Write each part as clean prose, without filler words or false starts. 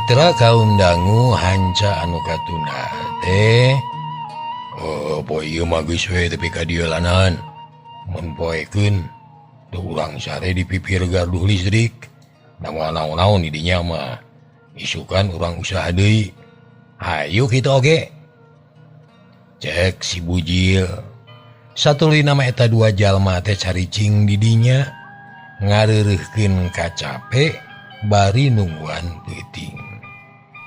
Mitra kaum dangu hanca anu katunda teh. Oh, poe ieu mah geus we tepi ka dieu lanan. Mun poekeun teu urang sare di pipir gardu listrik. Da moal naon-naon di dinya mah. Isukan urang usaha deui. Hayu kitu oge. Cek si Bujil. Satuluyna mah eta dua jalma teh caricing di dinya ngareureuhkeun kacape bari nungguan peuting.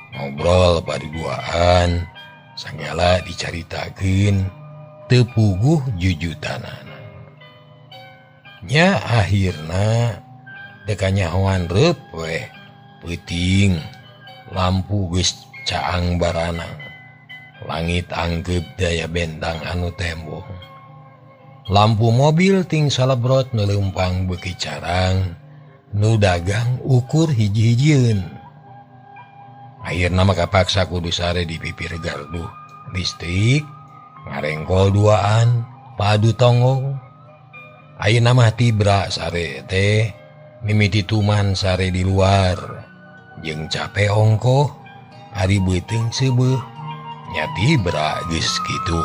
Ngobrol paduduaan sagala dicaritakeun teu puguh jujutanana. Nya akhirna teu kanyahoan reup weh peuting lampu geus caang baranang. Langit anggeup daya bentang anu tembong. Lampu mobil ting salebrot nu leumpang beuki carang nu dagang ukur hiji-hijieun. Akhirna mah kapaksa kudu sare di pipir gardu listrik ngarengkol duaan padu tonggong. Ayeuna mah tibra sare teh mimiti tuman sare di luar jeung cape ongkoh ari beuteung seubeuh nya tibra geus kitu.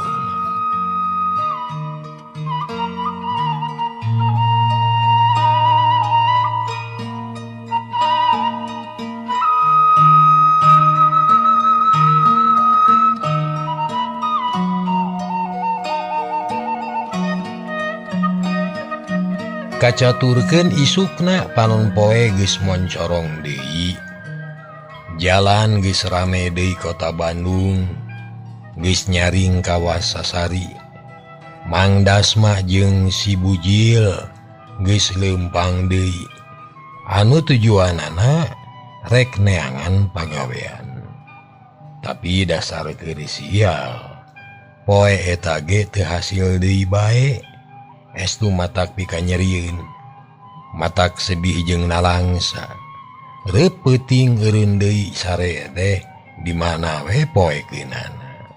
Kacaturkeun isukna panon poe geus moncorong deui. Jalan geus rame deui kota Bandung, geus nyaring kawasasari. Mang Dasma jeung si Bujil geus leumpang deui. Anu tujuanana rek neangan pagawean. Tapi dasar keur sial, poe eta ge teu hasil deui bae. Estu matak pika nyerieun, matak sedih jeung nalangsa. Reup peuting eureun deui sare teh di mana we poekeunana.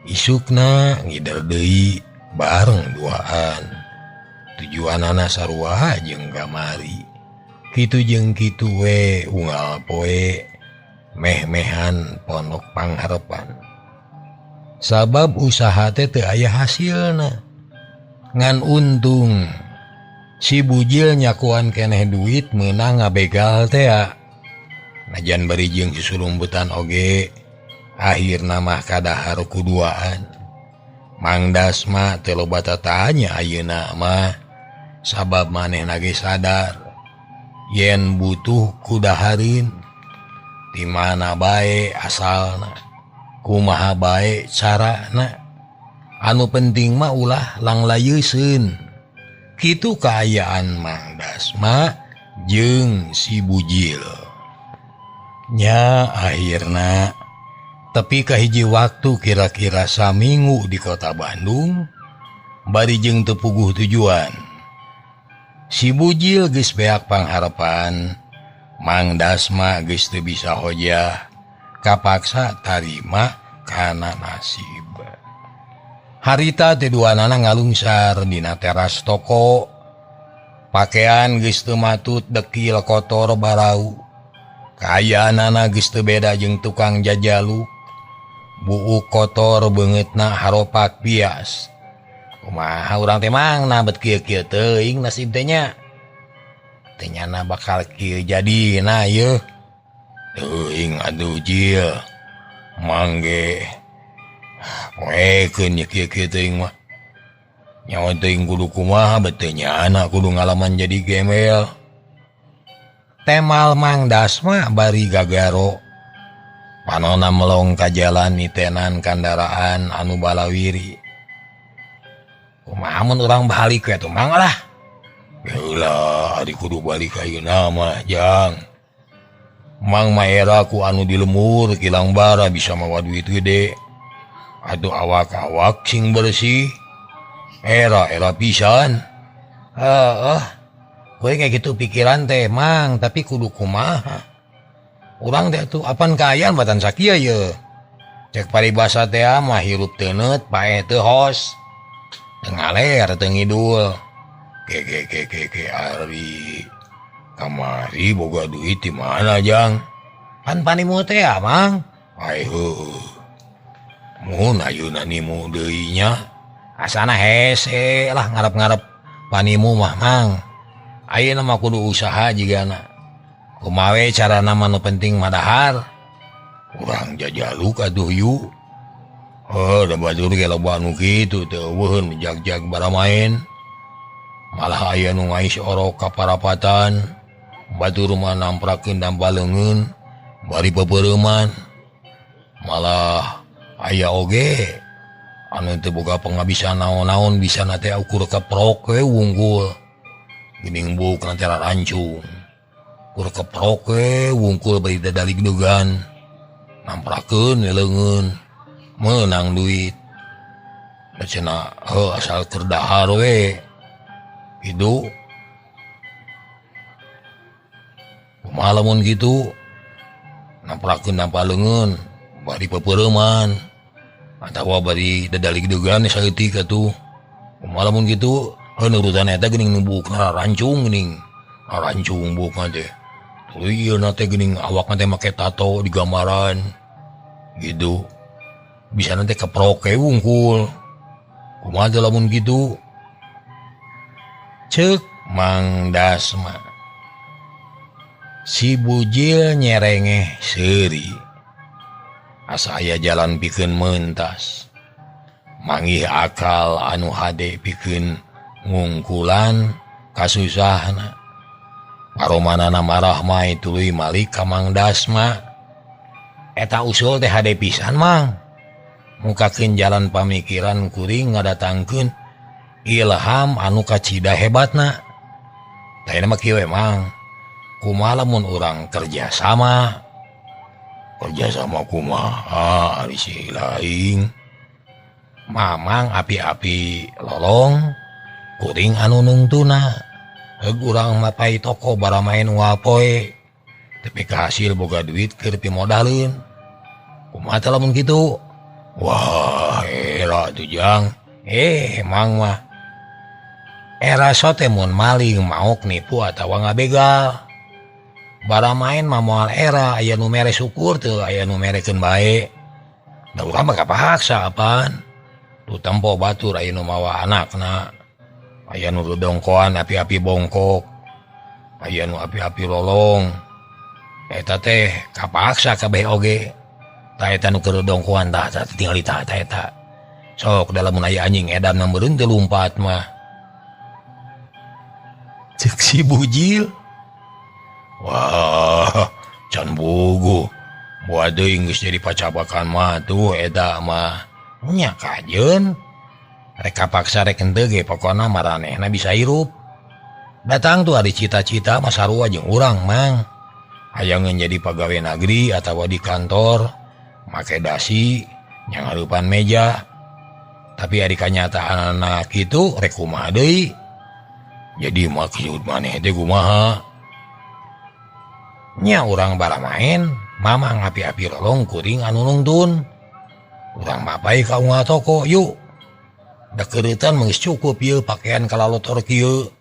Isukna ngider deui bareng duaan. Tujuanana sarua jeung kamari. Kitu jeung kitu we unggal poe meh-mehan pondok pangharepan. Sabab usaha teh teu aya hasilna. Ngan untung si Bujil nyakuan keneh duit meunang ngabegal tea. Najan bari jeung susulumbutan oge akhirna mah kadahar kuduaan. Mang Dasma teu loba tatanya ayeuna mah sabab manehna ge sadar yen butuh kudaharin di mana bae asalna kumaha bae carana. Anu penting mah ulah langlayeuseun. Kitu kaayaan Mang Dasma jeung si Bujil. Nya akhirna tepi ka hiji waktu kira-kira saminggu di kota Bandung bari jeung teu puguh tujuan. Si Bujil geus beak pangharepan, Mang Dasma geus teu bisa hojah, kapaksa tarima kana nasib. Harita teh duanana ngalungsar dina teras toko. Pakean geus teu matut dekil kotor barau. Kaayaanana geus teu beda jeung tukang jajalu. Buuk kotor beungeutna haropak bias. Kumaha urang teh mangna bet kieu-kieu teuing nasib teh nya. Teh nyana bakal kieu jadina yeuh. Teuing atuh Jil. Mangge poekeun nya kieu-kieu teuing mah. Nyawa teuing kudu kumaha bet teu nyana kudu ngalaman jadi gembel. Temal Mang Dasma bari gagaro. Panona melong ka jalan nitenan kandaraan anu balawiri. Kumaha mun urang balik we atuh Mang lah. Geulah ari kudu balik ayeuna mah Jang. Mang mah era ku anu di lemur kilang bara bisa mawa duit gede. Aduh awak-awak sing bersih. Era-era pisan. Heeh. Kowe kayak gitu pikiran teh Mang, tapi kudu kumaha. Urang teh atuh apan kaayaan batan sakieu ye. Cek paribasa teh mah hirup teuneut, paeh teu hos. Teu ngaler teu ngidul. Ge ge ge ge ge ari. Kamari boga duit di mana Jang? Pan panimu teh Mang. Ai heuh. Mun ayeuna nimu deui nya. Asana hese lah ngarep-ngarep panimu mah Mang. Ayeuna mah kudu usaha jigana. Kumaha we carana mah nu penting madahar. Urang jajaluk atuh yu. Heuh da batur ge loba nu kitu teu eueuheun jag-jag baramaen. Malah aya nu ngais orok ka parapatan. Batur mah namprakeun dampa leungeun bari pepereuman. Malah aya oge anu teu boga penghabisan naon-naon bisa na teh ukur keprok we wungkul. Geuning buuk na teh rarancung. Ukur keprok we wungkul bari dadaligdegan. Namprakeun we leungeun meunang duit. Da cenah heuh asal keur dahar we. Kitu. Kumaha lamun kitu? Namprakeun nampa leungeun bari pepereuman atawa bari dadaligdegan saeutik atuh. Kumaha lamun kitu? Heuh nurutan eta geuning nu buukna rarancung geuning. Rarancung buukna teh. Tuluy ieu na teh geuning awakna teh make tato di gambaran. Gitu. Bisa nanti keprok we wungkul. Kumaha teh lamun kitu? Ceuk Mang Dasma. Si Bujil nyerengeh seuri. Asa aya jalan pikeun mentas. Manggih akal anu hade pikeun ngungkulan kasusahna. Paromanana marah mai tuluy malik ka Mang Dasma. Eta usul teh hade pisan Mang. Mukakeun jalan pamikiran kuring ngadatangkeun ilham anu kacida hebatna. Tah mah kieu we Mang. Kumaha lamun urang kerja sama? Kerja sama kumaha ari si laing. Mamang api-api lolong kuring anu nungtuna. Heug urang mapai toko baramaen unggal poe. Tapi kahasil boga duit keur pimodaleun. Kumaha teh lamun kitu? Wah, era tuh Jang. Mang mah. Era sote mun maling maok nipu atawa ngabegal. Baramaen mah moal era aya nu mere syukur teu aya nu merekeun bae. Da urang mah kapaksa apaan. Tu tempo batur aya nu mawa anakna. Aya nu dongkoan api-api bongkok. Aya nu api-api lolong. Eta teh kapaksa kabeh oge. Tah eta nu keur dongkoan tah tingali tah eta. Sok da lamun aya anjing edan mah meureun teu lumpat mah. Ceuk si Bujil. Wah, can bugu. Buat deui geus jadi pacabakan mah tuh eta mah. Nya kajeun. Rek kapaksa rek henteu ge pokona maranehna bisa hirup. Datang tuh ari cita-cita mah sarua jeung urang Mang. Hayang jadi pagawe nagri atawa di kantor make dasi nyanghareupan meja. Tapi ari kanyataanna kitu rek kumaha deui? Jadi maksud maneh teh kumaha? Nya urang baramaen, mamang api-api lolong kuring anu nungtun. Urang mapai ka unggal toko yuk. Da keureutan mah geus cukup ieu pakaian kalalotor kieu.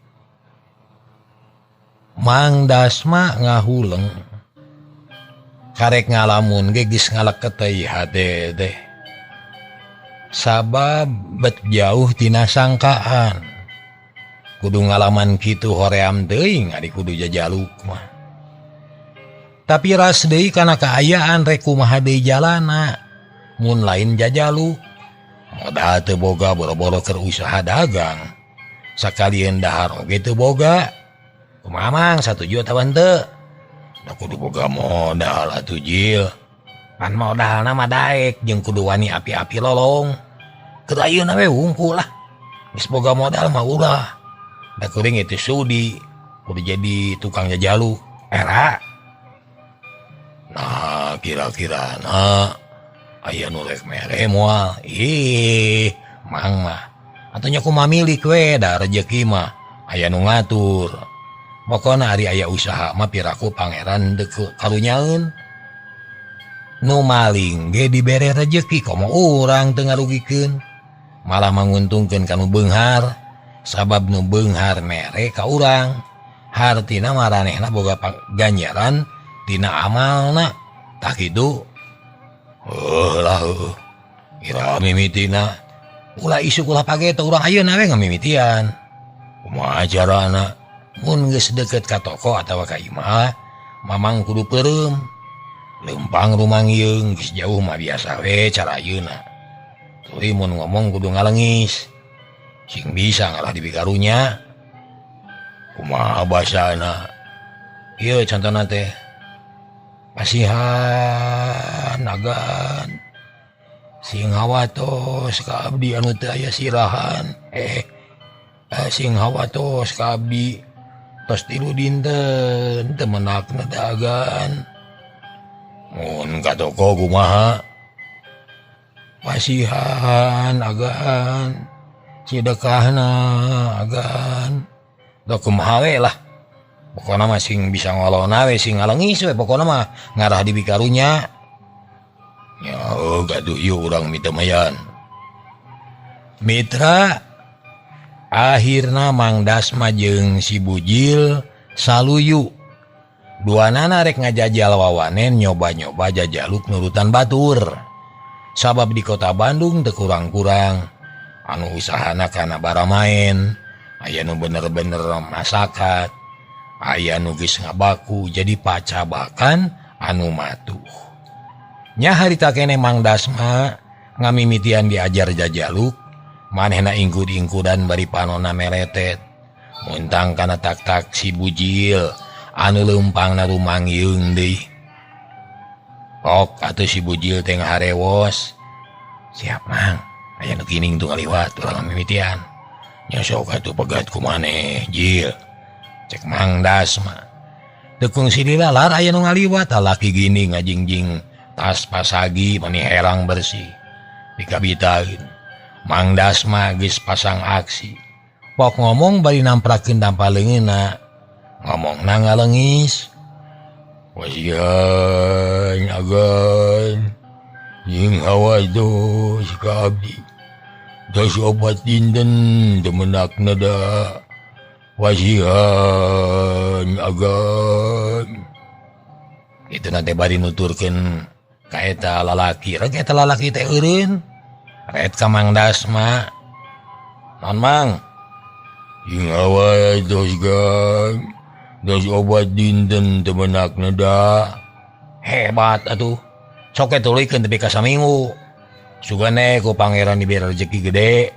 Mang Dasma ngahuleng. Karek ngalamun ge geus ngaleket teh hate teh. Sabab bet jauh tina sangkaan. Kudu ngalaman kitu hoream teuing ari kudu jajaluk mah. Tapi ras deui kana kaayaan rek kumaha deui jalana. Mun lain jajaluk modal teu boga boro-boro keur usaha dagang. Sakalieun dahar oge teu boga. Kumaha Mang satuju atawa henteu? Da kudu boga modal atuh Jil. Pan modalna mah daek jeung kudu wani api-api lolong. Keur ayeuna we wungkul lah. Geus boga modal mah ulah. Da kuring itu sudi kudu jadi tukang jajaluk. Era. Nah, kira-kira na aya nu rek mere moal. Ih, Mang mah. Atuh nya kumaha milik we da rejeki mah aya nu ngatur. Pokona ari aya usaha mah piraku pangeran deuk karunyaeun. Nu maling ge dibere rejeki komo urang teu ngarugikeun. Malah manguntungkeun ka nu beunghar. Sabab nu beunghar mere ka urang. Hartina maranehna boga ganjaran tina amalna. Tak kitu heuh lah heuh ira mimitina ulah isuk ulah pageto urang ayeuna we ngamimitian. Kumaha carana mun geus deukeut ka toko atawa ka imah mamang kudu peureum lempang rumangieung geus jauh mah biasa we cara ayeuna. Tuluy mun ngomong kudu ngalengis sing bisa ngalah dipikarunya. Kumaha basana ieu contona teh pasihan agan sing hawatos ka abdi anu teu aya sirahan sing hawatos ka abdi tos 3 dinten teu menakna dagan. Mun ka toko kumaha pasihan agan sedekahna agan da kumaha we lah pokona mah sing bisa ngolona we sing ngalengis we pokona mah ngarah di bikarunya. Ya gaduh ieu urang mitemayan. Mitra akhirna Mang Dasma jeung si Bujil saluyu. Duanana rek ngajajal wawanen nyoba-nyoba jajaluk nurutan batur. Sabab di kota Bandung teu kurang-kurang anu usahana kana baramaen, aya nu bener-bener masakat, aya nu geus ngabaku jadi pacabakan anu matuh. Nya harita keneh Mang Dasma ngamimitian diajar jajaluk, manehna ingkud-ingkudan bari panona meletet. Muntang kana tak-tak si Bujil anu leumpangna rumangieung deui. Ok atuh si Bujil teh ngaharewos. Siap Mang, aya nu kining tuh ngaliwat urang ngamimitian. Nya sok atuh pegat ku maneh Jil. Cek Mang Dasma. Teu kungsi dilalar aya nu ngaliwat lalaki gini ngajingjing tas pasagi mani herang bersih. Dikabitaeun. Mang Dasma geus pasang aksi. Pok ngomong bari namprakeun dampa leungeunna. Ngomongna ngalengis. Wasihan agan jeung hawados ka abdi. Tos opat dinten teu menakna da. Wasihan agan. Itu nanti bari nuturkeun ka eta lalaki. Rek eta lalaki teh eureun. Ret ka Mang Dasma. Naon Mang? Jeung hawados gang. Tos obat dinten teu menakna da. Hebat atuh. Sok we tuluykeun tepi ka saminggu. Sugane ku pangeran dibere rejeki gede.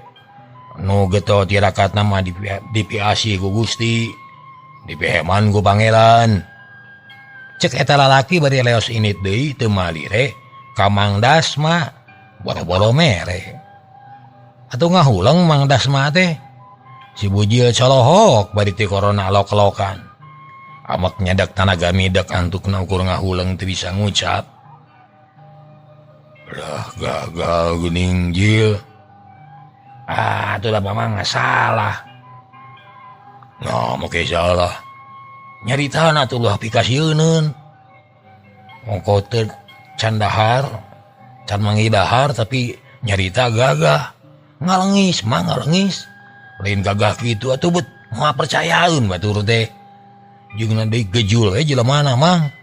Nu geto tirakatna mah dipiasi ku Gusti, dipiheman ku pangeran. Cek eta lalaki bari leos init deui teu malire ka Mang Dasma boro-boro mere. Atuh ngahuleng Mang Dasma teh. Si Bujil colohok bari ti korona lok-lokan. Amak nyadak tanaga midak antukna ukur ngahuleng teu bisa ngucap. Lah gagal geuning Jil. Ah, atuh lah Mamang salah. Nah, make salah. Nyaritana atuh lah pikasieun. Ongko teu can dahar, can mangidahar tapi nyarita gagah. Ngalengis, mah ngalengis. Lain gagah kitu atuh bet moal percayaeun batur teh. Jeung deui gejul we jelemana Mang.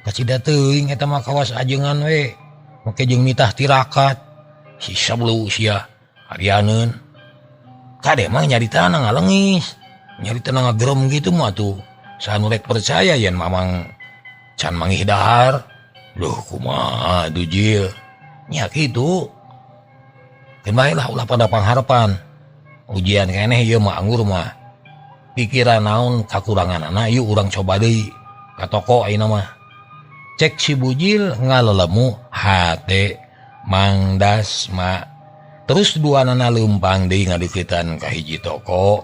Kacida teuing eta mah kawas ajengan we. Make jeung nitah tirakat. Si sablu sia arianeun. Kade mah nyaritana ngalengis. Nyaritana ngagerem gitu mah tuh. Sanu rek percaya yen Mamang can mangih dahar. Loh kumaha atuh Jil. Nya kitu. Keun bae lah ulah pada pangharepan. Ujian keneh ieu mah anggur mah. Pikiran naon kakuranganana yuk urang coba deui ka toko ayeuna mah. Cek si Bujil ngalelemu hate Mang Dasma. Terus duanana leumpang deui ngadeuketan ka hiji toko.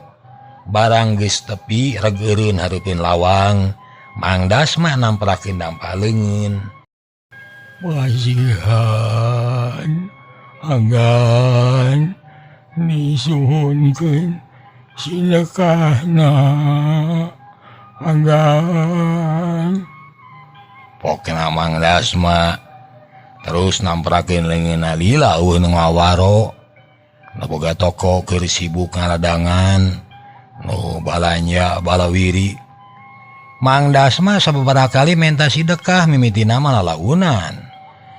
Barang geus tepi reg eureun hareupeun lawang. Mang Dasma namprakeun dampa leungeun. Wasihan agan disuhunkeun sedekahna agan. Pokna Mang Dasma terus namprakeun leungeunna lila eueuh nu ngawaro. Nu boga toko keur sibuk ngaradangan, nu balanja balawiri. Mang Dasma sababaraha kali menta sidekah mimitina mah lalaunan.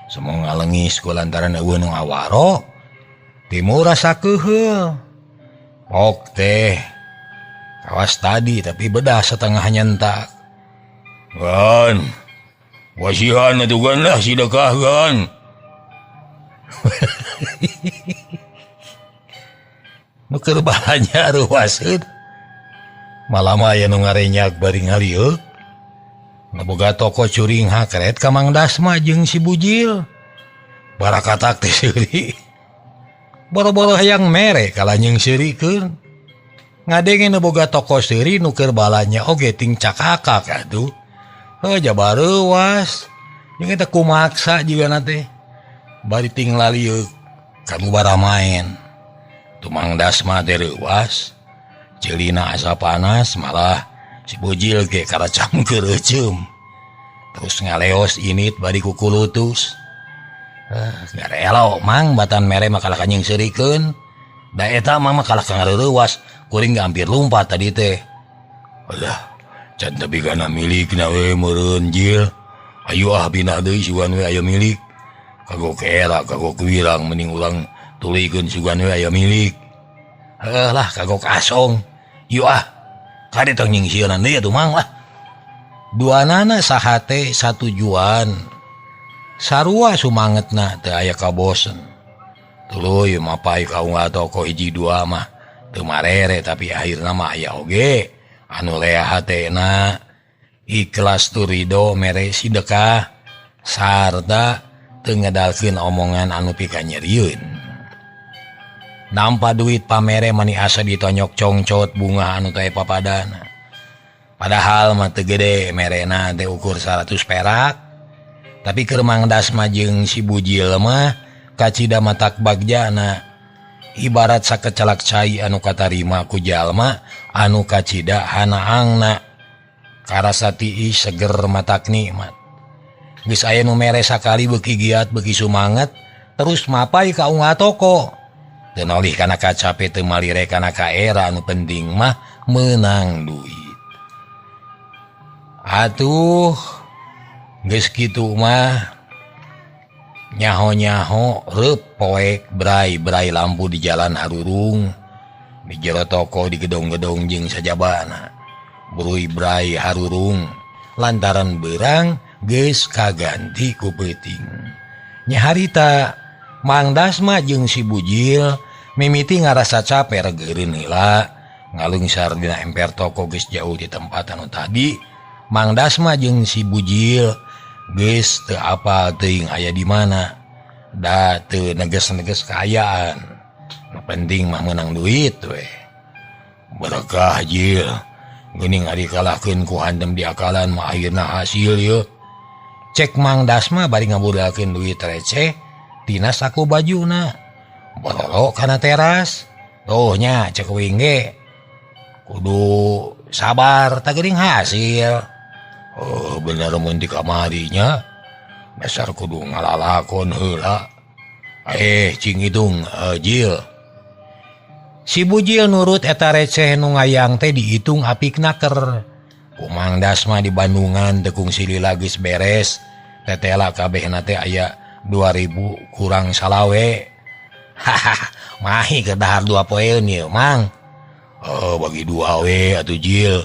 Semua ngalengis ku lantaran eueuh nu ngawaro. Timur rasa keuheul. Pok teh kawas tadi tapi bedah setengah nyentak. Gan, wasihan atuh gan lah sidekah gan. Nu keur balanja ruwaseut. Malam aya nu ngarenyak bari ngalieu. Boga toko curing hakret ka Mang Dasma jeung si Bujil. Barakatak teh seuri. Boro-boro hayang mere kalanyeung seurikeun. Ngadenge nu boga toko seuri nu keur balanja oge ting cakakak atuh. Heuh jaba reuwas. Jeung eta kumaksa jigana teh. Bari ting lalieuk ka nu baramaen. Tu Mang Dasma teh reuwas. Celina asa panas malah si Bujil ge karacam keureuceum. Terus ngaleos init bari kukulutus. Garelo mang batan mere mah kalah ka nyeungseurikeun. Da eta mah kalah ka ngareuwas, kuring ge hampir lumpat tadi teh. Alah, can tepi kana milikna we meureun Jil. Ayo ah pindah deui sugan we aya milik. Kagok era, kagok wirang mending urang tulikeun sugan we aya milik. Heuh lah kagok asong. Yuk ah, kade tong nyingsieunan deui atuh mang lah. Duanana sahate satujuan. Sarua sumangetna teu aya kabosen. Tuluy mapai ka unggal toko hiji dua mah teu marere tapi akhirna mah aya oge anu lea hatena ikhlas tur ridho mere sidekah sarta teu ngedalkeun omongan anu pikanyerieun. Nampa duit pamere mani asa ditonyok congcot bunga anu teh papadana. Padahal mah teu gede merena teh ukur 100 perak. Tapi keur Mang Dasma jeung si Bujil mah kacida matak bagjana. Ibarat sakecelak cai anu katarima ku jalma anu kacida hanaangna. Karasa tiis seger matak nikmat. Geus aya nu mere sakali beuki giat beuki sumanget terus mapai ka unggal toko. Teu nolih kana kacape teu malire kana kaera anu penting mah meunang duit. Atuh geus kitu mah nyaho-nyaho reup poek brai-brai lampu di jalan harurung di jero toko di gedong-gedong jeung sajabana. Bruy-brai harurung lantaran beurang geus kaganti ku peuting. Nya harita Mang Dasma jeung si Bujil mimiti ngarasa capek regeureun heula ngalungsar dina emper toko geus jauh di tempat anu tadi. Mang Dasma jeung si Bujil geus teu apal teuing aya di mana. Da teu neges-neges kaayaan. Nu penting mah meunang duit we. Berkah Jil. Geuning ari kalahkeun ku hantem di akalan mah akhirna hasil yeuh. Cek Mang Dasma bari ngabudalkeun duit receh tina saku bajuna. Bororo kana teras. Tuh nya cek wing ge. Kudu sabar tah geuning hasil. Oh bener mun di kamarinya. Dasar kudu ngalalakon heula. Cing hitung Jil. Si Bujil nurut eta receh nu ngayang teh dihitung apik naker. Ku Mang Dasma di Bandungan teu kungsi lila geus beres. Tetela kabehna teh aya 2000 kurang salawe. Hahaha, mahi keur dahar 2 poeun ieu, Mang. Oh, bagi dua we atuh Jil.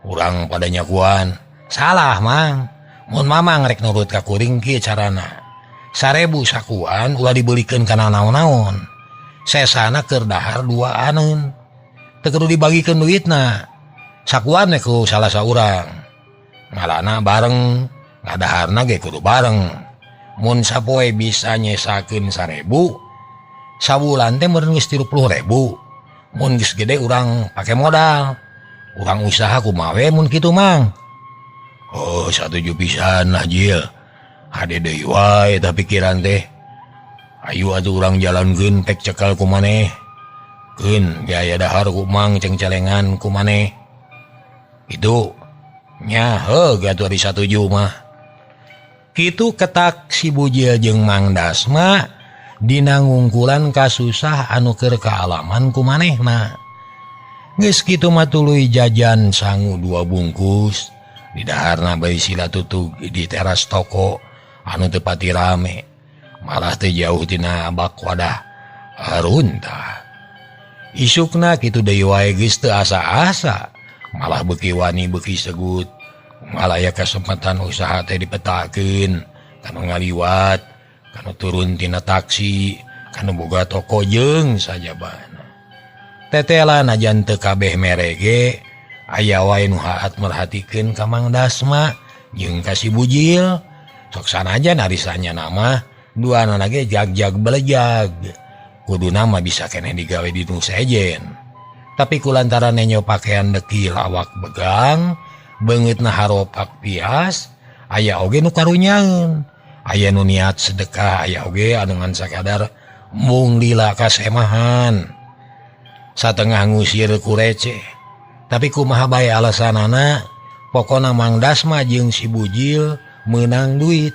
Urang pada nyakuan. Salah, Mang. Mun Mamang rek nurut ka kuring kieu carana. 1000 sakuan ulah dibelikeun kana naon-naon. Sesana keur dahar 2 aneun. Teu kudu dibagikeun duitna. Sakuan we ku salah saurang. Ngalana bareng, ngadaharna ge kudu bareng. Mun sapoe bisa nyesakeun 1000, sabulan teh meureun geus 30.000. Mun geus gede urang pake modal. Urang usaha kumaha we mun kitu, Mang. Oh, satuju pisan lah Jil. Hade deui wae eta pikiran teh. Ayu atuh urang jalankeun pek cekal ku maneh. Keun biaya dahar ku Mang cengcelengan ku maneh. Itu nya heuh atuh ari satuju mah. Kitu ketak si Bujil jeung Mang Dasma dina ngungkulan kasusah anu keur kaalaman ku manehna. Geus kitu mah tuluy jajan sangu 2 bungkus Di daharna bari sila tutug di teras toko anu teu pati rame. Malah teu jauh tina bak wadah runtah. Isukna kitu deui wae geus teu asa-asa, malah beuki wani beuki segut. Malah aya kesempatan usaha teh dipetakeun, kanu ngaliwat, kanu turun tina taksi, kanu boga toko jeung sajabana. Tetela najan teu kabeh merege, aya wae nu haat merhatikeun ka Mang Dasma jeung ka si Bujil. Sok sanajan ari sanyana mah duanana ge jag-jag belejag. Kuduna mah bisa keneh digawe di nu sejen. Tapi kulantaran nenyo pakaian dekil awak begang, beungeutna haropak pias, aya oge nu karunyaeun. Aya nu niat sedekah, aya oge anu ngan sakadar mung lila kasemahan. Satengah ngusir ku receh. Tapi kumaha bae alasanana, pokona Mang Dasma jeung si Bujil meunang duit.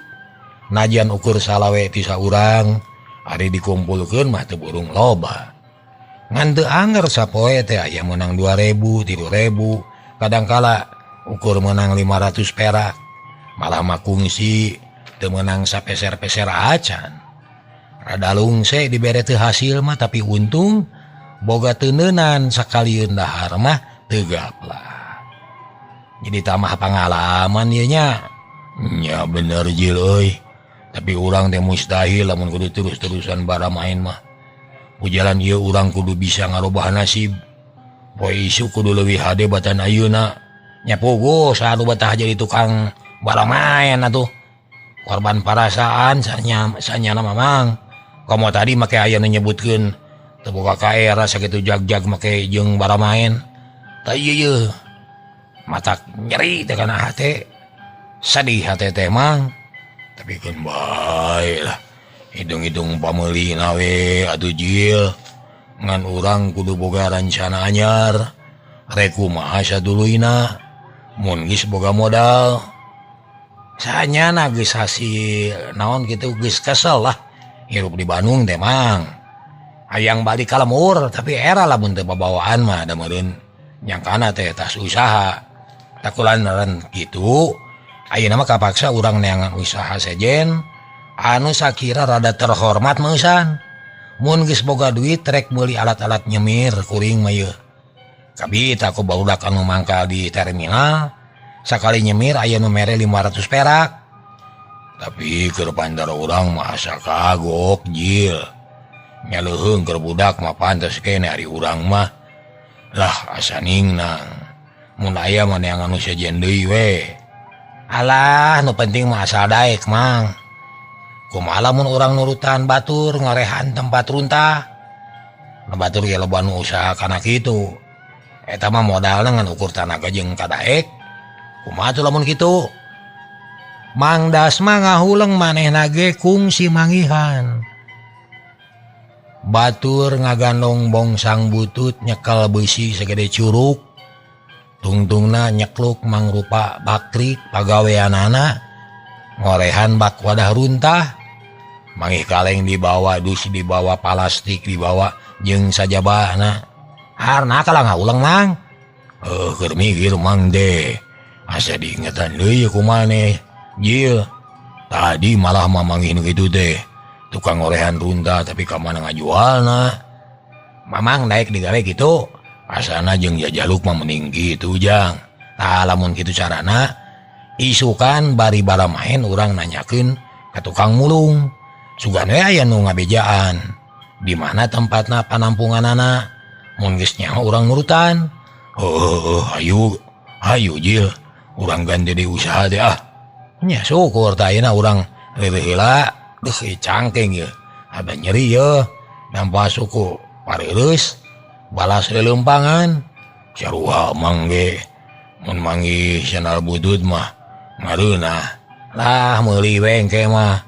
Najan ukur salawe ti saurang, ari dikumpulkeun mah teu burung loba. Ngan teu anger sapoe teh aya meunang 2.000, 3.000, kadangkala ukur meunang 500 perak. Malah mah kungsi teu meunang sapeser-peser acan. Rada lungse dibere teu hasil mah tapi untung boga teuneunan sakalieun dahar mah teu gaplah. Jadi tamah pangalaman ieu nya. Nya bener Jil euy. Tapi urang teh mustahil lamun kudu terus-terusan bara main mah. Ujalan ieu urang kudu bisa ngarubah nasib. Poe isuk kudu leuwih hade batan ayeuna. Nya puguh saha nu betah jadi tukang bara main atuh. Korban parasaan sanyana mamang. Komo tadi make aya nu nyebutkeun teu boga kaera sakitu jag-jag make jeung bara main. Tah ieu yeuh. Matak nyeri teh kana hate. Sadih hate teh mang. Tapi keun bae lah. Hidung-hidung pameuli we atuh Jil. Ngan urang kudu boga rancana anyar. Rek kumaha saduluyna. Mun geus boga modal. Sanyana geus hasil naon kitu geus kesel lah. Hirup di Bandung teh mang. Hayang balik ka lemur tapi era lamun teu babawaan mah da meureun nyangkana teh tas usaha. Takulan kitu. Ayeuna mah kapaksa urang neangan usaha sejen anu sakira rada terhormat meusan. Mun geus boga duit rek meuli alat-alat nyemir kuring mah yeuh. Kabita ku barudak anu mangkal di terminal sakali nyemir aya nu mere 500 perak. Tapi keur pandar urang mah asa kagok Jil. Nya leuheung keur budak mah pantes keneh ari urang mah. Lah asa ningnang. Mun aya mah neangan nu sejen deui we. Alah, nu penting mah asal daek mang. Kumaha lamun urang nurutan batur ngorehan tempat runtah. Nu batur ge loba nu usaha kana kitu. Eta mah modalna ngan ukur tanaga jeung kadaek. Kumaha tuh lamun kitu? Mang Dasma ngahuleng manehna ge kungsi manggihan. Batur ngagandong bongsang butut nyekel beusi sagede curug. Tungtungna nyekluk mangrupa bakrik pagaweanana ngorehan bak wadah runtah. Mangih kaleng dibawa, dus dibawa, palastik dibawa jeung sajabana. Harna kalah ngahuleng mang. Keur mikir mang deh. Asa diingetan deui kumaneh. Jil, tadi malah mamangih nu kitu teh. Tukang ngorehan runtah tapi ka mana ngajualna. Mamang naik digawe kitu. Asana jeung jajaluk mah mending kitu jang. Tah lamun kitu carana isukan bari bara main urang nanyakeun ka tukang mulung. Sugan we aya nu ngabejaan. Di mana tempatna panampunganana? Mun geus nyaho urang nurutan. Heuh, hayu. Hayu Jil, urang ganti deui usaha teh ah. Nya syukur tah ayeuna urang leuwih heula. Duh cangkeng yeuh. Ada nyeri yeuh. Nampa suku pareureus. Balas lelempangan sarua mang ge mun manggih sandal butut mah ngareunah lah meuli we engke mah.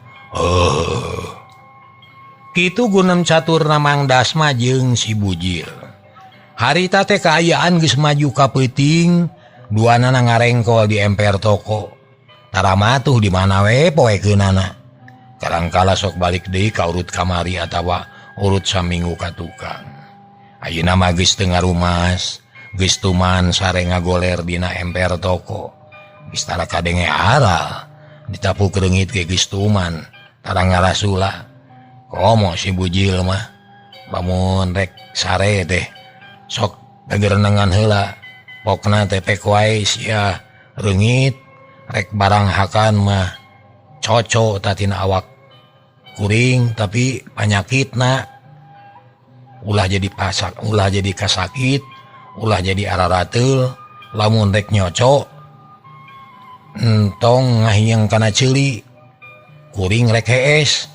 Kitu gunem caturna Mang Dasma jeung si Bujil. Harita teh kaayaan geus maju ka peuting, duanana ngarengkol di emper toko. Taramatuh di mana we poekeunana. Kadangkala sok balik deui ka urut kamari atawa urut saminggu ka tukang. Ayeuna mah geus teu ngarumas, geus tuman sare ngagoler dina emper toko. Geus tara kadenge aral ditapuk reungit ge geus tuman tara ngarasula. Komo si Bujil mah lamun rek sare teh sok gagerenengan heula pokna teh pek wae sia reungit rek barang hakan mah cocok tatina awak kuring tapi panyakitna ulah jadi pasak ulah jadi kasakit ulah jadi ararateul lamun rek nyocok entong ngahiang kana ceuli kuring rek hees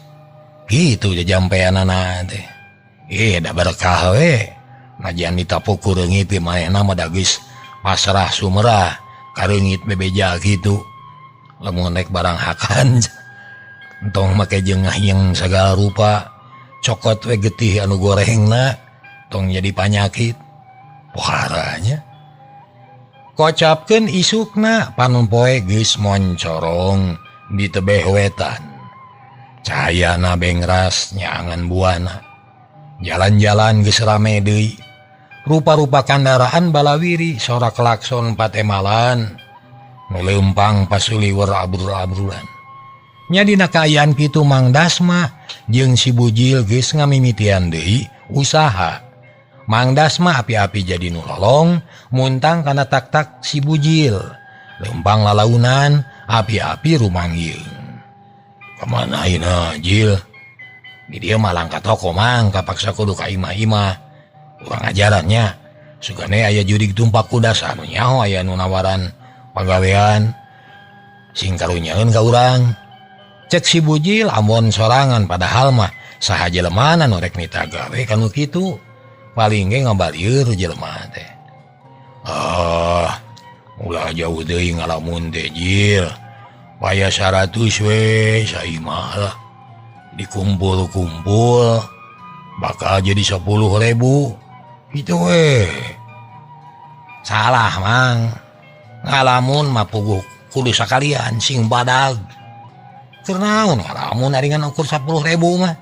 gitu jajampeanana teh da berkah we najan ditapuk ku reungit ge manehna mah da geus pasrah sumerah kareungit bebeja kitu lamun rek barang hakan entong make jeung ngahiang sagala rupa cokot we getih anu gorengna tong jadi panyakit poharanya kocapkeun isukna panon poe geus moncorong di tebeh wetan cahayana bengras nyaangan buana jalan-jalan geus rame deui rupa-rupa kandaraan balawiri sora klakson patemalan nu leumpang pasuliwer abrul-abrulan. Nya dina kaayaan kitu Mang Dasma jeung si Bujil geus ngamimitian deui usaha. Mang Dasma api-api jadi nu lolong muntang kana tak-tak si Bujil. Leumpang lalaunan api-api rumangyeung. Kamana ayeuna Jil? Di dieu mah langka toko Mang kapaksa kudu ka imah-imah. Urang ajarannya sugane aya jurig tumpak kuda anu nyaho aya nu nawaran pagawean sing karunyaeun ka urang. Cek si Bujil ambon sorangan padahal mah saha jelemana nu rek mita gawe kanu kitu paling ge ngabalieur jelema teh. Ah, ulah jauh deui ngalamun teh Jil. Paya 100 we saimah lah. Dikumpul-kumpul bakal jadi 10.000 gitu we. Salah Mang. Ngalamun mah puguh kudu sakalian sing badag. Naon ngalamun aringan ukur 10.000 mah.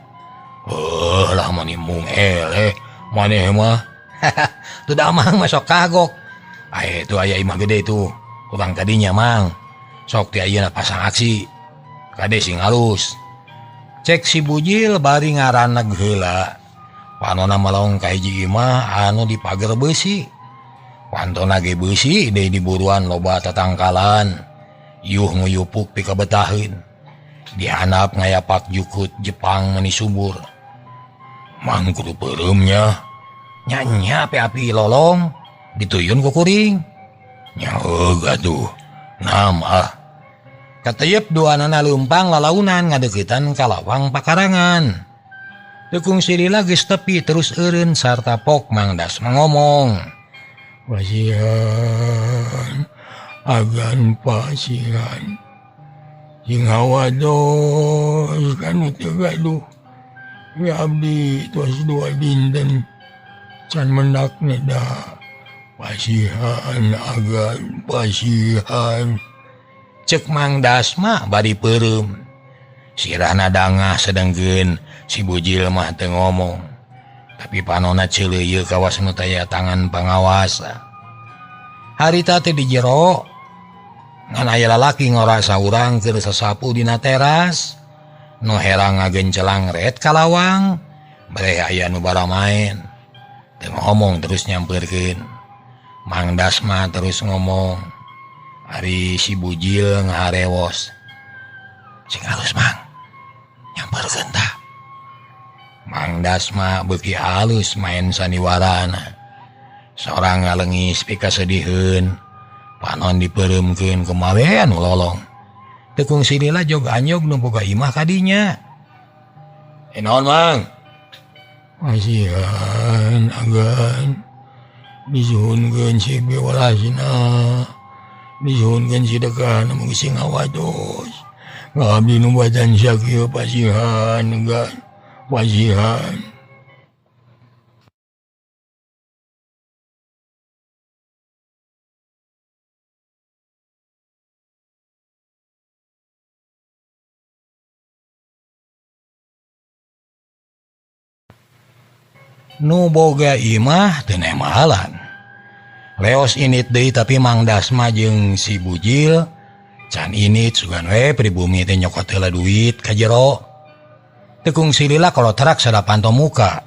Heuh lah mani mung eleh maneh mah. Tuh da Mang mah sok kagok. Ae tuh aya imah gede tuh. Urang tadinya Mang. Sok ti ayeuna pasang aksi. Kade sing halus. Cek si Bujil bari ngaraneg heula. Panona melong ka hiji imah anu dipager beusi. Pantona ge beusi deui diburuan loba tatangkalan. Yuh nguyupuk pikabetaheun. Dihanap ngayapak jukut Jepang meni subur. Mang kudu peureumnya. Nya-nya api-api lolong dituyun ku kuring. Nya heug atuh. Nam ah. Kateyep duanana leumpang lalaunan ngadeuketan ka lawang pakarangan. Deukung silila geus tepi terus eureun sarta pok Mang Dasma ngomong. Pasihan agan pasihan. Sing hawados kanu teu gaduh. Ya abdi tos dua dinten can mendak neda. Pasihan agan pasihan. Cek Mang Dasma bari peureum. Sirahna dangah sedengkeun si Bujil mah teu ngomong. Tapi panona ceuleuyeut kawas nu taya tangan pangawasa. Harita teh di jero ngan aya lalaki ngora saurang keur sasapu dina teras. Nu herang ngagencelang ret ka lawang, bareh aya nu baramaen. Teu ngomong terus nyampeurkeun. Mang Dasma terus ngomong. Ari si Bujil ngaharewos. Sing halus Mang. Nyampeurkeun tah. Mang Dasma beuki halus main sandiwarana. Sorang ngalengis pikasediheun. Panon dipeureumkeun kumawean nu lolong. Tekung silila jog anyog nu boga imah kadinya. Naon Mang? Pasihan agan disuhunkeun si bewalasina. Disuhunkeun sedekah nu sing ngawados. Ngabdi nu badan sakieu pasihan agan pasihan. Nu boga imah teu nemalan. Leos init deui tapi Mang Dasma jeung si Bujil Can ini sugan we pribumi teh nyokot heula duit ka jero. Teu kungsi lila kalau terak sadapan muka.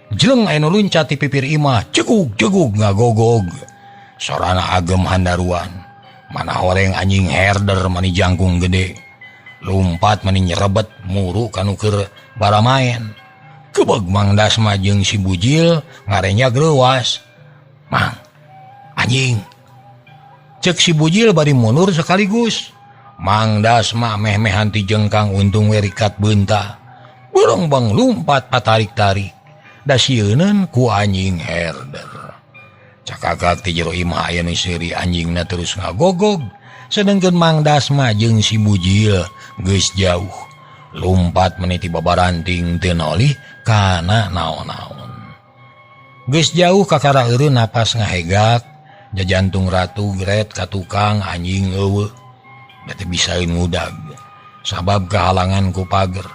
Jeleng aya nu luncat ti pipir imah, cegug-cegug ngagogog. Sorana agem handaruan. Mana horeng anjing herder mani jangkung gede. Lumpat mani nyerebet muru kanu keur baramaen. Kebeg Mang Dasma jeung si Bujil ngarenya greuwas. Mang, anjing. Cek si Bujil bari mundur sekaligus. Mang Dasma meh-mehan ti jengkang untung we rikat beunta. Burung bang lumpat patarik-tarik. Da sieuneun ku anjing herder. Cakakak ti jero imah aya nu seuri anjingna terus ngagogog. Sedengkeun Mang Dasma jeung si Bujil geus jauh. Lumpat meniti babaranting teu nolih kana naon-naon. Geus jauh kakara eureun napas ngahegak. Jajantung ratu gret ka tukang anjing eueuh. Da teu bisaeun ngudag. Sabab kahalangan ku pager.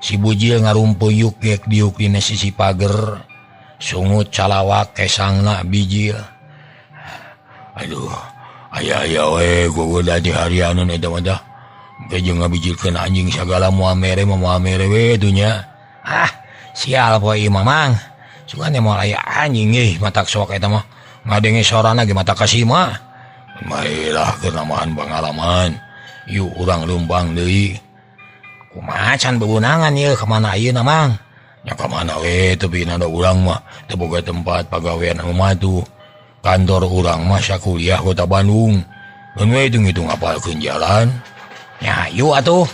Si Bujil ngarumpuyuk gek diuk dina sisi pager. Sungut calawak kesangna bijil. Aduh, aya-aya we gogoda di harianeun eta mah dah. Engke jeung ngabijilkeun anjing sagala moal mere mah moal mere we dunya. Ah, sial poe ieu mah Mang. Sugan moal aya anjing euy matak sok eta mah. Ngadenge sorana ge mata kasima. Baelah keur namahan pangalaman. Yuk urang leumpang deui. Kumaha can beunangan ieu ka mana ayeuna Mang? Nya ka mana we teu bina da urang mah teu boga tempat pagawean anu matu. Kantor urang mah sakuliah kota Bandung. Keun we hitung-hitung apalkeun jalan. Nya hayu atuh.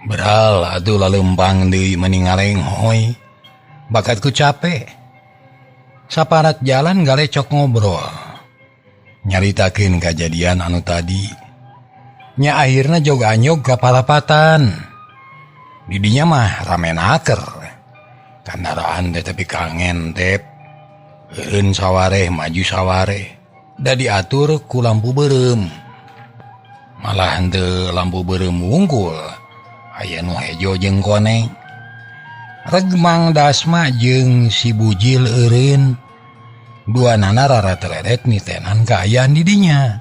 Beral atuh laleumpang deui mani ngarenghoy. Bakatku capek. Saparat jalan galecok ngobrol. Nyaritakeun kajadian anu tadi. Nya akhirna jog anyog ka parapatan. Didinya mah rame naker. Kandaraan teh tapi kangen tep. Eureun sawareh maju sawareh. Da diatur ku lampu beureum. Malah henteu lampu beureum wungkul. Aya nu hejo jeung koneng. Reg Mang Dasma jeung si Bujil eureun. Dua nana rara teleret nitenan kaayaan didinya.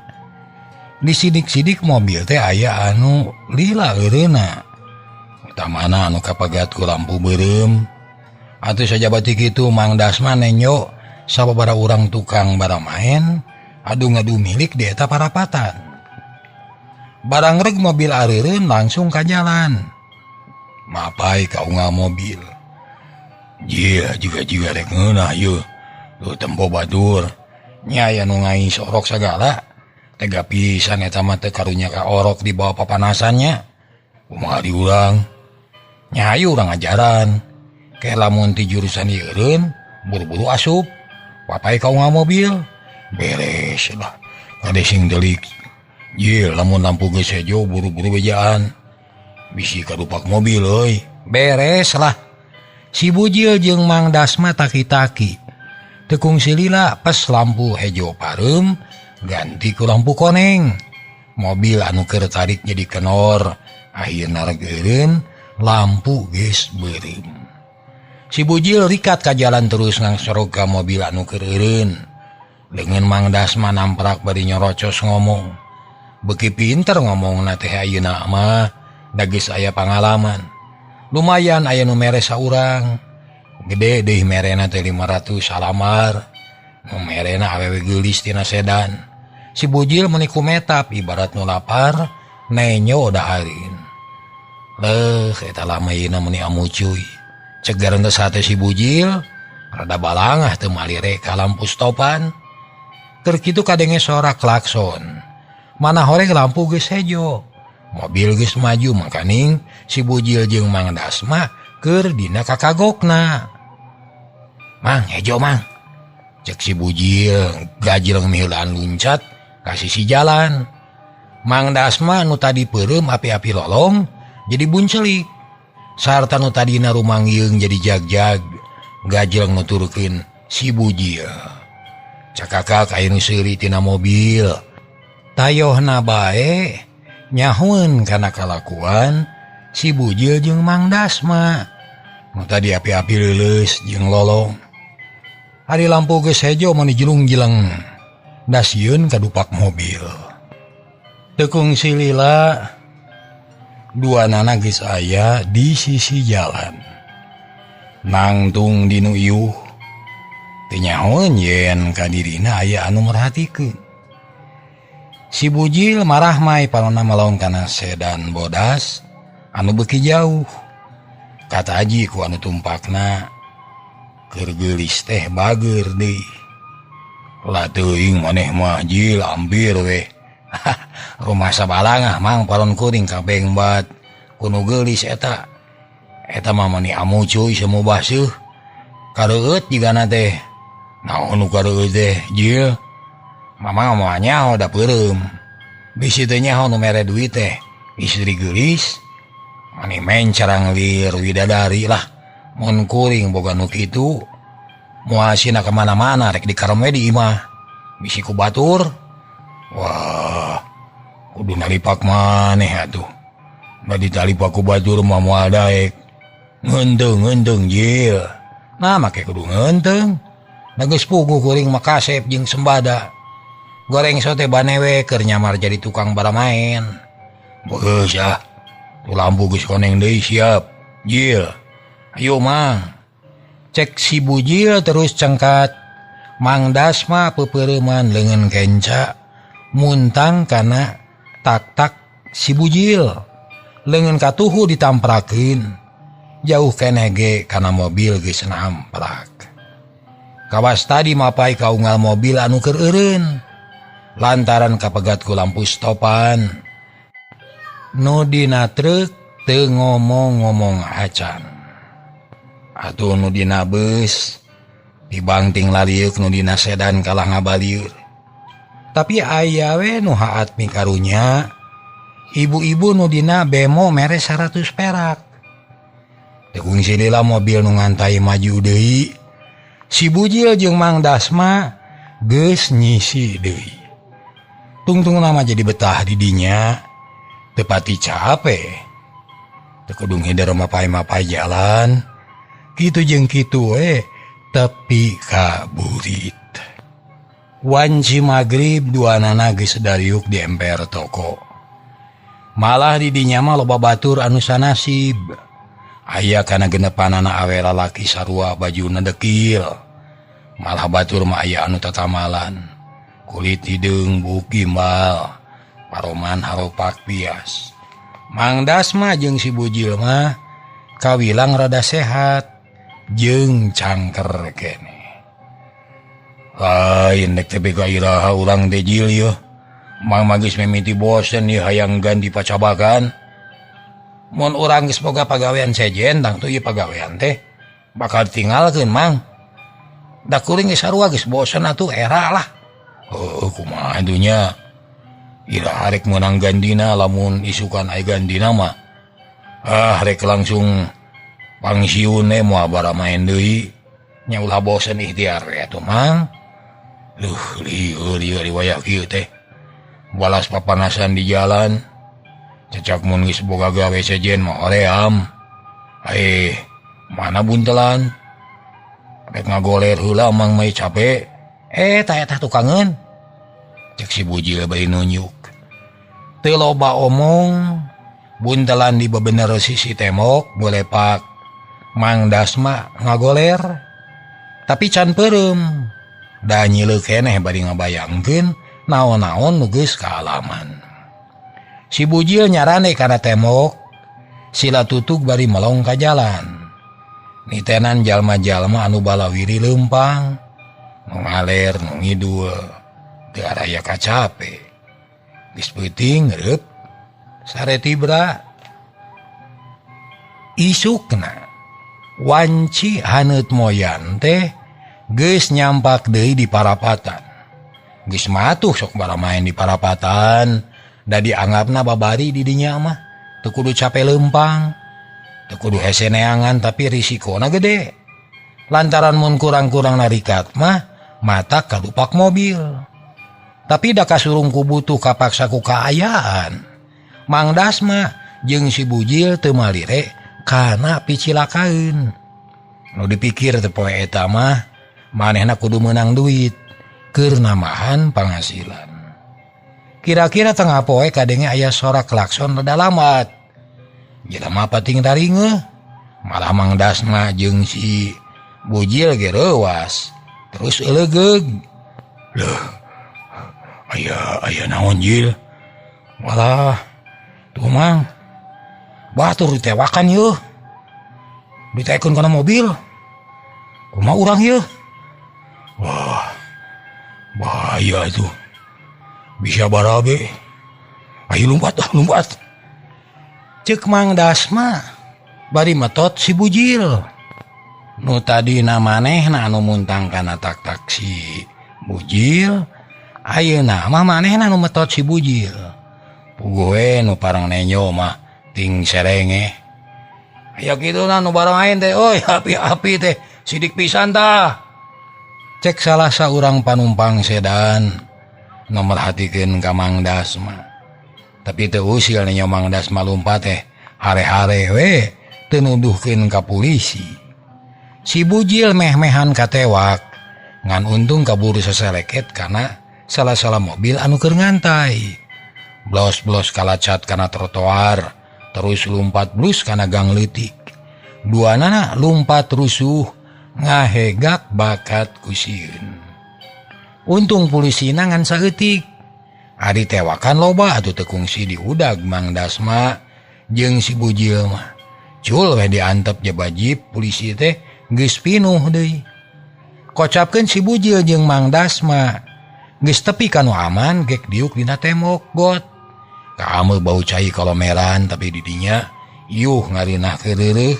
Disidik-sidik mobil teh aya anu lila eureunna. Utamana anu kapagat ku lampu beureum. Atuh sajabati kitu Mang Dasma nenyo sababaraha urang tukang baramaen adu ngadu milik di eta parapatan. Barang reg mobil areureun langsung ka jalan. Mapai ka unggal mobil. Jia juga-juga rek ngeunah ieu. Tuh tempo batur. Nya aya nu ngais orok sagala. Tega pisan eta mah teu karunya ka orok di bawah papanasannya. Kumaha diurang? Nya hayu urang ajaran. Ke lamun ti jurusan ieu eureun, buru-buru asup. Papai ka unggal mobil. Beres lah. Kade sing delik. Ye lamun lampu geus hejo buru-buru bejaan. Bisi kadupak mobil euy. Beres lah. Si Bujil jeung Mang Dasma taki-taki. Teu kungsi lila pas lampu hejo pareum ganti ku lampu koneng. Mobil anu keur tarik jadi kenor. Akhirna reg eureun lampu geus beureum. Si Bujil rikat ka jalan terus ngangsorog ka mobil anu keur eureun. Leungeun Mang Dasma namprak bari nyorocos ngomong. Beuki pinter ngomongna teh ayeuna mah da geus aya pangalaman. Lumayan aya nu mere saurang. Gede deui merena teh 500 salamar. Nu merena awewe geulis tina sedan. Si Bujil meuni kumetap ibarat nu lapar nenyo dahareun. Leuh eta lama yeuna meuni amucuy. Cek garentes hate si Bujil rada balangah teu malire ka lampu stopan. Keur kitu kadenge sora klakson. Mana horeng lampu geus hejo. Mobil geus maju makaning si Bujil jeung Mang Dasma keur dina kakagokna. Mang hejo Mang. Cek si Bujil gajil miheulaan luncat ka sisi jalan. Mang Dasma nu tadi peureum api-api lolong jadi buncelik. Sarta nu tadina rumangyeung jadi jag-jag gajil nuturkeun si Bujil. Cakakak aya nu seuri tina mobil. Tayohna bae nyahueun kana kalakuan si Bujil jeung Mang Dasma. Nu tadi api-api leuleus jeung lolong. Ari lampu geus hejo mani jelung-jeleng. Da sieun kadupak mobil. Teu kungsi lila dua nana geus aya di sisi jalan. Nangtung dinu iuh teu nyahoeun yen ka dirina aya anu merhatikeun. Si Bujil marah mai panona melong kana sedan bodas anu beuki jauh. Kataji ku anu tumpakna keur geulis teh bager deui. Lah teuing maneh mah Jil ampir we. Rumah sabalangah mang palon kuring kabeng bat kuno geulis eta. Eta mah mani amu cuy semu baseuh. Kareueut jigana teh. Naon nu kareueut teh Jil? Mama moal nyaho da peureum. Bisi teu nyaho nu mere duit teh istri geulis. Mani mencarang lir widadari lah. Mun kuring boga nu kitu moal sina ka mana-mana rek dikarem we di imah. Bisi ku batur. Wah, kudu nalipak maneh atuh. Da ditalipak ku batur mah moal daek. Ngeunteung-ngeunteung Jil. Nah make kudu ngeunteung. Da geus puguh kuring mah kasep jeung sembada. Goreng sote banewe keur nyamar jadi tukang baramaen. Geus ah. Tu lampu geus koneng deui siap. Jil. Ayo Mang. Cek si Bujil terus cengkat. Mang Dasma peupeureuman leungeun kenca muntang kana tak-tak si Bujil. Leungeun katuhu ditamprakeun. Jauh keneh ge kana mobil geus namprak. Kawas tadi mapai kaunggal mobil anu keur eureun. Lantaran kapegat ku lampu stopan. Nu dina truk teu ngomong-ngomong acan. Atuh nu dina beus dibangting lalieuk nu dina sedan kalah ngabalieur. Tapi aya we nu haat mikarunya. Ibu-ibu nu dina bemo mere 100 perak. Teu kungsi lila mobil nu ngantai maju deui. Si Bujil jeung Mang Dasma geus nyisi deui. Tungtung lama jadi betah di dinya. Teu pati cape. Teu kudu ngider mapai-mapai jalan. Kitu jeung kitu we tepi ka burit. Wanci magrib duanana geus dariuk di emper toko. Malah di dinya mah loba batur anu sanasib. Aya kana genepanana awe lalaki sarua bajuna dekil. Malah batur mah aya anu tatamalan. Kulit hideung buuk gimbal, paroman haropak pias. Mang Dasma jeung si Bujil mah kawilang rada sehat jeung cangker keneh. Lain dek tepi ka iraha urang teh Jil yeuh. Mang mah geus mimiti bosen ieu hayang ganti pacabakan. Mun urang geus boga pagawean sejen tangtu ieu pagawean teh bakal ditinggalkeun Mang. Da kuring geus sarua geus bosen atuh era lah. Heuh kumaha atuh nya. Iraha rek meunang gandina lamun isukan aya gandina mah. Ah rek langsung pangsiun we moal baramaen deui. Nya ulah bosen ikhtiar we atuh Mang. Luh lieur ieu riwayah kieu teh. Balas papanasan di jalan. Cecak mun geus boga gawe sejen mah hoream. Mana buntelan? Rek ngagoler heula Mang mah capek. Tah eta tukangeun. Cek si Bujil bari nunjuk. Teu loba omong, buntelan di bebener sisi tembok bolepak. Mang Dasma ngagoler. Tapi can peureum. Da nyileuk keneh bari ngabayangkeun naon-naon nu geus kaalaman. Si Bujil nyarane kana tembok, sila tutug bari melong ka jalan. Nitenan jalma-jalma anu balawiri leumpang, nu ngaler nu ngidul, teu araya kacape. Geus peuting reup sare tibra. Isukna wanci haneut moyan teh geus nyampak deui di parapatan. Geus matuh sok baramaen di parapatan. Da dianggapna babari di dinya mah teu kudu cape leumpang, teu kudu hese neangan tapi risikona gede. Lantaran mun kurang-kurang narikat mah mata kadupak mobil. Tapi da kasurung ku butuh kapaksa ku kaayaan. Mang Dasma jeung si Bujil teu malire kana picilakaeun. Nu dipikir teh poe eta mah manehna kudu meunang duit keur namahan panghasilan. Kira-kira tengah poe kadenge aya sora klakson rada lambat. Jelema pating taringeuh. Malah Mang Dasma jeung si Bujil ge reuwas. Terus eulegeug. Leuh. Aya naon Jil? Walah, tuh Mang. Batur ditewakan yeuh. Ditekeun kana mobil. Kumaha urang yeuh? Wah. Bahaya tuh. Bisa barabe. Ayo lompat, lompat. Cek Mang Dasma bari metot si Bujil. Nu tadina manehna anu muntang kana tak-tak si Bujil, ayeuna mah manehna anu metot si Bujil. Puguh we nu parang nenyo mah ting serenge. Aya kitu na nu barang ain teh, oi api-api teh sidik pisan tah. Cek salah saurang panumpang sedan nu merhatikeun ka Mang Dasma. Tapi teu usil nenyo Mang Dasma lumpat teh hare-hare we teu nuduhkeun ka polisi. Si Bujil meh-mehan katewak ngan untung kaburu saseleket kana salah-salah mobil anu keur ngantai. Blos-blos kalacat kana trotoar, terus lumpat blus kana gang leutik. Duanana lumpat rusuh ngahegak bakat kusieun. Untung polisina ngan saeutik. Ari tewakan loba atuh teu kungsi diudag Mang Dasma jeung si Bujil mah. Cul we diantep jebajib polisi teh geus pinuh deui. Kocapkeun si Bujil jeung Mang Dasma geus tepi ka nu aman gek diuk dina tembok got. Kaameu bau cai kalomeran tapi didinya yuh ngarinah keureuh.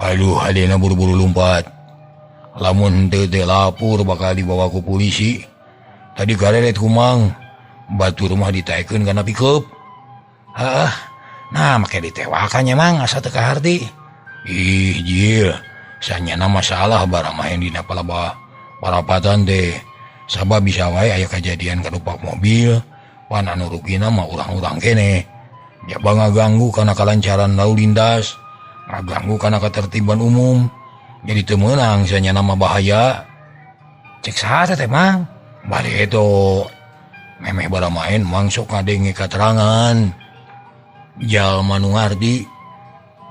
Aduh adeuna buru-buru lumpat. Lamun teu teh lapur bakal dibawa ku polisi. Tadi gareret kumang batur mah ditaekeun kana pickup. Heuh, nah make ditewakan nya Mang asa teu kaharti. Ih Jil, sanyana masalah barang main dina palebah parapatan teh. Sabab bisa wae aya kajadian kadupak mobil, pan anu rugina mah urang-urang kene. Jaba ngaganggu kana kalancaran lalu lintas, ngaganggu kana ketertiban umum. Jadi teu meunang sanyana mah bahaya. Cek saha teh Mang? Bari itu memeh bara main mang sok ngadenge katerangan. Jalma nu ngarti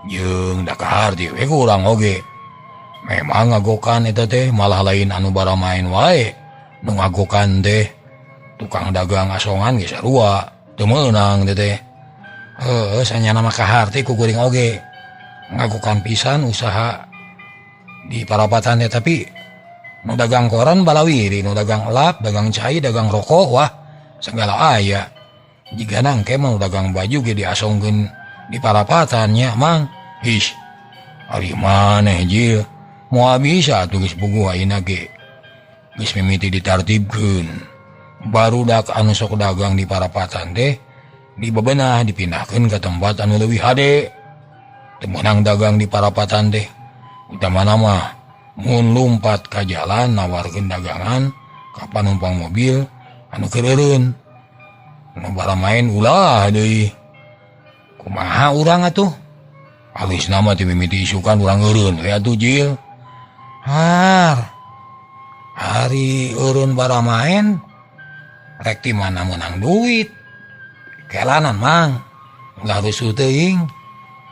jeung da kaharti we kurang oge. Memang ngagokan eta teh malah lain anu bara main wae. Nu ngagokan teh tukang dagang asongan ge sarua, teu meunang teh teh. Heuh, sanyana mah kaharti ku kuring oge. Ngagokan pisan usaha di parapatan teh, tapi nu dagang koran balawiri, nu dagang elap, dagang cai, dagang rokok, wah segala aya. Jigana engke mah dagang baju ge diasongkeun di parapatan nya Mang. His, ari maneh Jil, moal bisa atuh geus puguh ayeuna ge. Geus mimiti ditartibkeun. Barudak anu sok dagang di parapatan teh dibebenah dipindahkeun ka tempat anu leuwih hade. Teu meunang dagang di parapatan teh. Utamana mah mun lumpat ka jalan nawarkeun dagangan ka panumpang mobil anu keur eureun. Nu bara main ulah deui. Kumaha urang atuh? Alusna mah teu mimiti isukan urang eureun we atuh Jil. Har. Hari eureun bara main rek ti mana meunang duit. Kelanan Mang. Ulah rusuh teuing.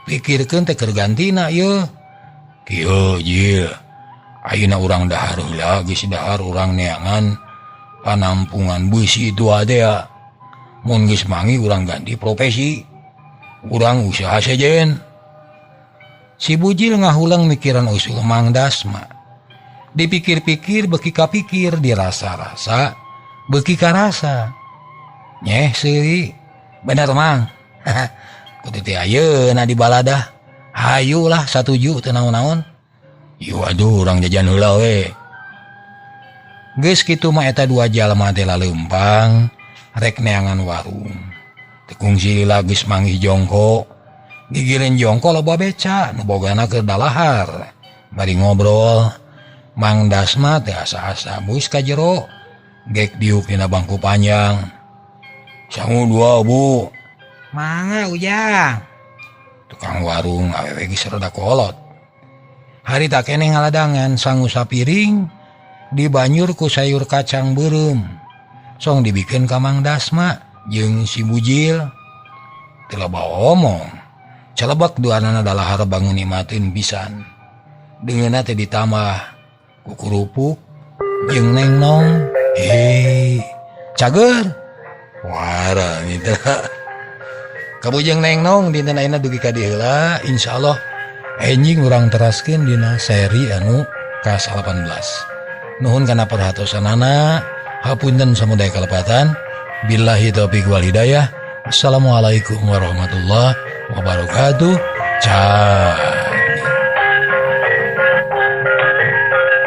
Pikirkeun teh keur gantina ieu. Kieu Jil. Ayeuna urang dahar heula geus dahar urang neangan panampungan beusi itu adea. Mun geus mangi urang ganti profesi. Urang usaha sejen. Si Bujil ngahulang mikiran usul Mang Dasma. Dipikir-pikir beuki kapikir, dirasa-rasa beuki karasa. Nyeh seuri, bener Mang. Kudu teh ayeuna dibaladah. Hayulah satuju teu naon-naon. Yuh aduh urang jajan heula we. Geus kitu mah eta dua jalma teh laleumpang rek neangan warung. Teu kungsi lila geus manggih jongko. Gigireun jongko loba beca nu bogana keur dalahar. Bari ngobrol, Mang Dasma teh asa-asa bus ka jero. Gek diuk dina bangku panjang. Sangu dua Bu. Mangga Ujang. Tukang warung awewe geus rada kolot. Harita keneh ngaladangan sangu sapiring dibanyur ku sayur kacang beureum. Song dibikeun ka Mang Dasma Jeung si Bujil teu loba omong. Calebak duanana dalahar bangun nikmatin pisan. Deungeunna teh ditambah ku kerupuk jeung nengnong. Hei, cager. Wara mitra. Kabujeng nengnong dinten ayeuna dugi ka dieu heula, insyaallah enjing urang teraskeun dina seri anu ka-18. Nuhun kana perhatosanana, hapunten samudaya kalepatan. Billahi taufiq wal hidayah. Assalamualaikum warahmatullahi wabarakatuh. Ciao.